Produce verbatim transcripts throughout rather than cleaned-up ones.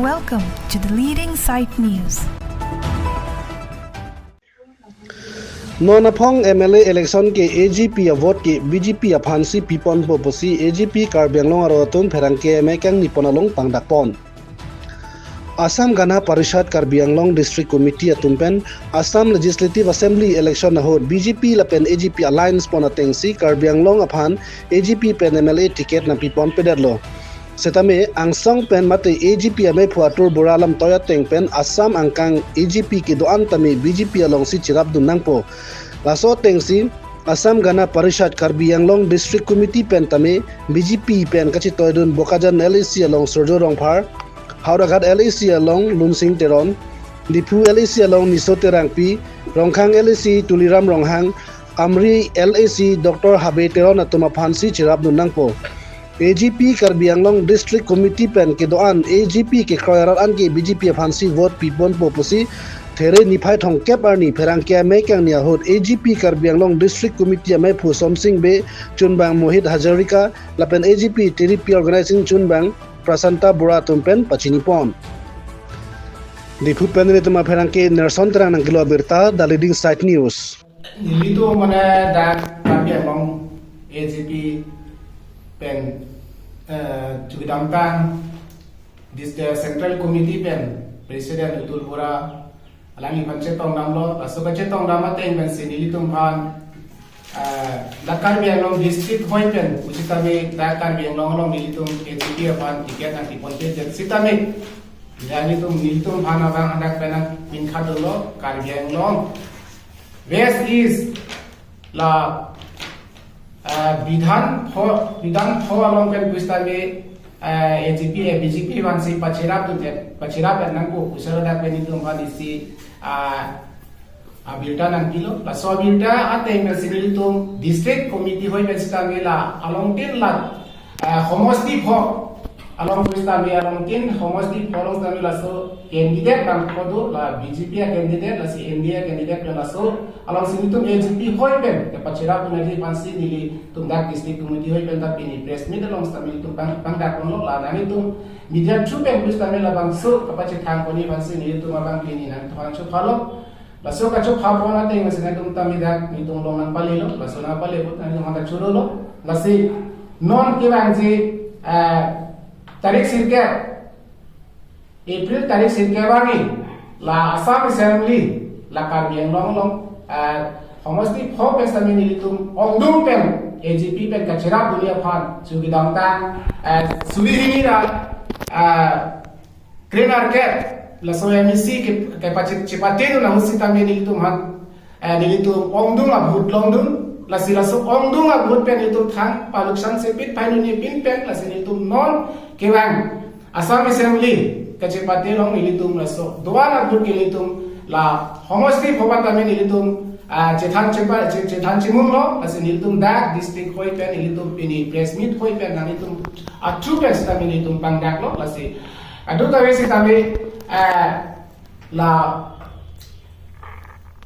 Welcome to the leading site news. Non aphong M L A election ke A G P a vote ke B J P aphansi piponpo pusi A G P Karbi Anglong arong atum pherangke amei kangnipon along pangdakpon. Assam Gana Parishad Karbi Anglong District Committee atum pen Assam Legislative Assembly election ahut B J P lapen A G P alliance pon atengsi Karbi Anglong aphan A G P pen M L A ticket nangpiponpedetlo. Setame angsong pen mate A G P ameiphu Atul Bora lamtoi ateng pen Assam angkang A G P kedo-an tame B J P alongsi cherapdun nangpo. Laso atengsi Assam Gana Parishad Karbi Anglong District Committee pen tame B J P pen kachetoidun Bokajan L A C along Surjo Rongphar, Howraghat L A C along Lunsing Teron, Diphu L A C along Niso Terangpi, Rongkhang L A C Tuliram Ronghang, Amri L A C Doctor Habe Teron atum aphansi cherapdun nangpo. A G P Karbi Anglong District Committee pen kedo-an A G P kekroi arat an ke B J P aphansi vote piponpo pusi There niphai thomkep arni pherangke amei kangni ahut A G P Karbi Anglong District Committee ameiphu Somsing Bey, chunbang Mohit Hazarika lapen A G P T D P organizing chunbang Prasanta Bora atum pen pachinipon. Diphu pen nelitum apherangke Nelson Terang nangkelo abirta, The Leading Site News. Nelitum mane dak Karbi Anglong A G P pen, eh, chukidamtang dis-, eh, Central Committee pen President Atul Bora alangli aphan chetongdamlo, laso kachetongdam ateng pensi nelitum aphan, eh, dak Karbi Anglong District hoi pen pusitame dak Karbi Anglong along nelitum A G P aphan ticket nangpiponpedet sitame, ya nelitum, nelitum aphan abang hadak pen nangpinkhatdunlo, Karbi Anglong West East la, ah, Bidhan Sabha, Bidhan Sabha along pen pusitame, ah, A G P, eh, B J P aphansi pacherapdundet, pacherapdet nangpo pusi ladak pen nelitum aphan isi, ah, abirta nangpilo. Laso abirta ateng pensi nelitum District Committee hoi pen sitame la alongtin la, ah, Homosti Sabha along pusitame, alongtin Homosti Sabha along sitame laso candidate bang kodo, la B J P a candidate, lasi N D A candidate pen laso alongsi nelitum A G P hoi pen kepacherapdun aji aphansi nelitum dak District Committee hoi pen ta pini press meet along sitame nelitum pang, pangdakponlo, la nanglitum media through pen pusitame labangso kapachethangpon aji aphansi nelitum abang pini nangthan chophalo. Laso kachophapon ateng pensi nangtum tame dak nelitum along nangpalelo, laso nangpale ahut nangtum hadak chorolo. Lasi non kevangji, eh, tarik sirkep, April tarik sirkep arni la Assam Assembly la Karbi Anglong along, eh, Homosti Sabha pen sitame nelitum ongdung pen A G P pen kacherapdunji aphan chukidamtang, eh, suri hini ra, eh, Kre-nerkep, laso M A C ke, kepachit, chepatedun ahut sitame nelitum aphan, eh, nelitum ongdung a-vote longdun, lasi laso ongdung a-vote pen nelitum thang paluksan sepit painuni pin pen, lasi nelitum non kevang Assam Assembly kachepate along nelitum laso do-an a-vote ke nelitum la Homosti Sabha tame nelitum, ah, chethan chepa-, che-, chethan chimunglo, lasi nelitum dak district hoi pen nelitum pini press meet hoi pen nanglitum a-through pen sitame nelitum pangdaklo, lasi adu kave sitame, eh, la,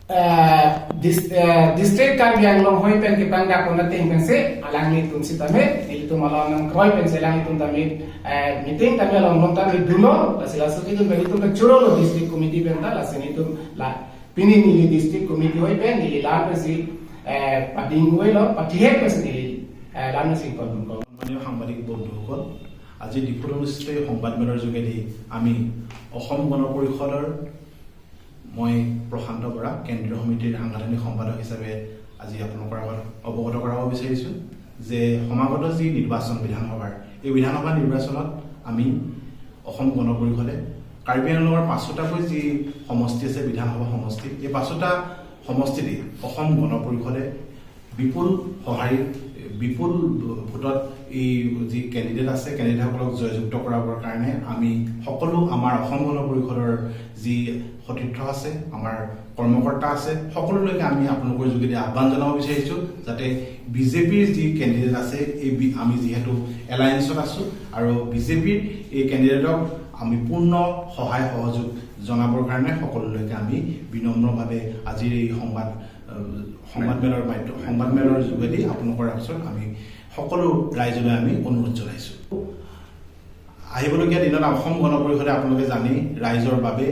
eh, dis-, eh, district Karbi Anglong hoi pen kepangdakpon ateng pensi alanglitum sitame, nelitum along nangkroi pensi alanglitum tame, eh, meeting tame along along tame dunlo, lasi laso kedun pen nelitum ta chorolo district committee pen ta, lasi nelitum la pini neli district committee hoi pen neli la-an pensi, eh, pading hoilo, pathihek pensi neli, eh, la-an pensi kon kon. মাননীয় সাংবাদিক বন্ধুসকল, আজি ডিফুত অনুষ্ঠিত এই সংবাদমেলৰ যোগেদি আমি অসম গণ পৰিষদৰ, মই প্ৰশান্ত বৰা, কেন্দ্ৰীয় সমিতিৰ সাংগঠনিক সম্পাদক হিচাপে আজি আপোনালোকৰ আগত অৱগত কৰাব বিচাৰিছোঁ যে সমাগত যি নিৰ্বাচন বিধানসভাৰ, এই বিধানসভা নিৰ্বাচনত আমি অসম গণ পৰিষদে কাৰ্বি আংলঙৰ পাঁচোটাকৈ যি সমষ্টি আছে, বিধানসভা সমষ্টি, এই পাঁচোটা সমষ্টিতেই অসম গণ পৰিষদে বিপুল সঁহাৰি, বিপুল ভোটত এই যি কেণ্ডিডেট আছে, কেণ্ডিডেটসকলক জয়যুক্ত কৰাবৰ কাৰণে আমি সকলো আমাৰ অসম গণ পৰিষদৰ যি সতীৰ্থ আছে, আমাৰ কৰ্মকৰ্তা আছে, সকলোলৈকে আমি আপোনালোকৰ যোগেদি আহ্বান জনাব বিচাৰিছোঁ যাতে বিজেপিৰ যি কেণ্ডিডেট আছে, এই বি-, আমি যিহেতু এলায়েন্সত আছোঁ আৰু বিজেপিৰ এই কেণ্ডিডেটক আমি পূৰ্ণ সহায় সহযোগ জনাবৰ কাৰণে সকলোলৈকে আমি বিনম্ৰভাৱে আজিৰ এই সংবাদ, আহ, সংবাদমেলৰ মাধ্য-, সংবাদমেলৰ যোগেদি আপোনালোকৰ ওচৰত আমি সকলো ৰাইজলৈ আমি অনুৰোধ জনাইছোঁ। আহিবলগীয়া দিনত অসম গণ পৰিষদে, আপোনালোকে জানেই, ৰাইজৰ বাবে,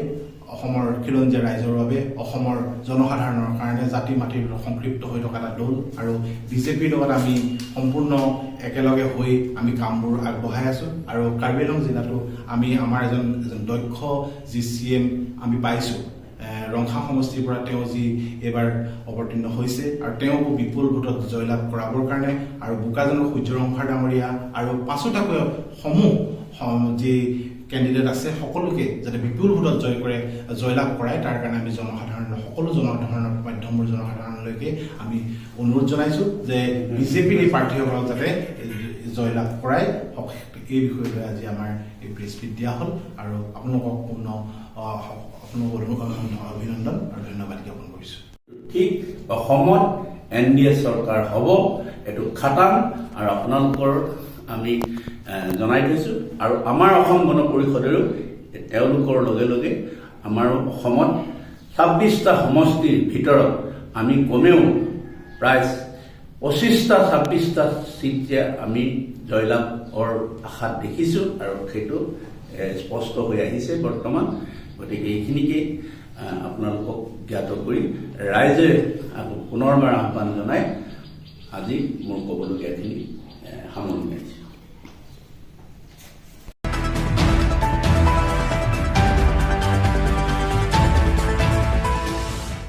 অসমৰ খিলঞ্জীয়া ৰাইজৰ বাবে, অসমৰ জনসাধাৰণৰ কাৰণে জাতি মাটিৰ লগত সংপৃক্ত হৈ থকা এটা দল। আৰু বিজেপিৰ লগত আমি সম্পূৰ্ণ একেলগে হৈ আমি কামবোৰ আগবঢ়াই আছোঁ। আৰু কাৰ্বি আংলং জিলাতো আমি আমাৰ এজন এজন দক্ষ জি চি এম আমি পাইছোঁ। এ, ৰংখা সমষ্টিৰ পৰা তেওঁ যি এইবাৰ অৱতীৰ্ণ হৈছে আৰু তেওঁকো বিপুল ভোটত জয়লাভ কৰাবৰ কাৰণে আৰু বোকাজানৰ সূৰ্য ৰংফাৰ ডাঙৰীয়া আৰু পাঁচোটাকৈ সমূহ সম-, যি কেণ্ডিডেট আছে, সকলোকে যাতে বিপুল ভোটত জয় কৰে, জয়লাভ কৰায়, তাৰ কাৰণে আমি জনসাধাৰণ, সকলো জনসাধাৰণৰ মাধ্যমৰ জনসাধাৰণলৈকে আমি অনুৰোধ জনাইছোঁ যে বিজেপিৰ এই প্ৰাৰ্থীসকলক যাতে জয়লাভ কৰায়। এই বিষয়ে লৈ আজি আমাৰ এই প্ৰেছ মিট দিয়া হ'ল আৰু আপোনালোকক পূৰ্ণ, আহ, আপোনালোকক অভিনন্দন আৰু ধন্যবাদ জ্ঞাপন কৰিছোঁ। ঠিক অসমত এন ডি এ চৰকাৰ হ'ব, এইটো খাটাং। আৰু আপোনালোকৰ আমি, এ, জনাই থৈছোঁ। আৰু আমাৰ অসম গণ পৰিষদেও তেওঁলোকৰ লগে লগে আমাৰ অসমত ছাব্বিছটা সমষ্টিৰ ভিতৰত আমি কমেও প্ৰায় পঁচিছটা ছাব্বিছটা চিট যে আমি জয়লাভৰ আশাত দেখিছোঁ আৰু সেইটো, এ, স্পষ্ট হৈ আহিছে বৰ্তমান। গতিকে এইখিনিকে, আহ, আপোনালোকক জ্ঞাত কৰি ৰাইজে আকৌ পুনৰবাৰ আহ্বান জনাই আজি মোৰ ক'বলগীয়াখিনি